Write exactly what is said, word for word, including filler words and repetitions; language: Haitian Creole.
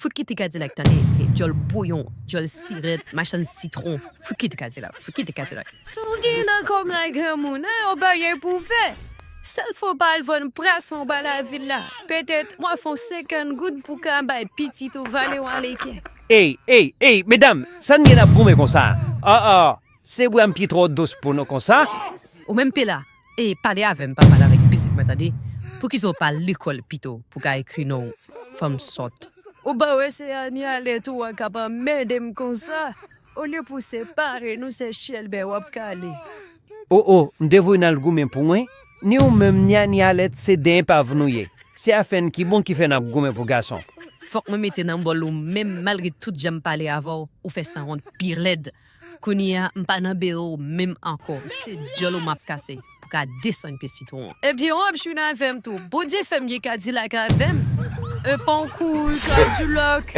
Fout kite Kadilak tande, e djòl bouyon, djòl sirèt, machann sitwon. Fout kite Kadilak, fout kite Kadilak. Si w gen nan kòb la granmoun, an yon bagay pou w fè. Sèl fò w pa al vann pwason anba lavil la. Petèt, w a fè yon senkant goud pou w ka bay pitit ou vale yon aleken. Ey, ey, ey, medam, sa n gen n ap goumen konsa? Ah, ah, se bwa m ki twò dous pou nou konsa? Ou menm Pela, e pale avè m, pa pale avèk pitit mwen, tande? Poukisa w pa al lekòl pito pou w ka ekri non w, fanm sòt? Ou pa wè se Anialèt ou a k ap anmède m konsa? Olye pou w separe nou, se Chèlbè w ap kale. O, o, m te voye n al goumen pou mwen. Ni ou menm, ni Anialèt, se de enpav nou ye. Se afè n ki bon ki fè n ap goumen pou gason. Fòk mwen mete nan bòl ou menm, malgre tout jan m pale avè w, ou fè sanwont pi rèd. Kounye a, m pa nan bewo w menm ankò. Se djòl ou m ap kase pou ka desann pye sitwon an. Ebyen, w ap jwenn avè m tou. Bondye fè m gen Kadilak avè m. E pa w kouri, Kadilak.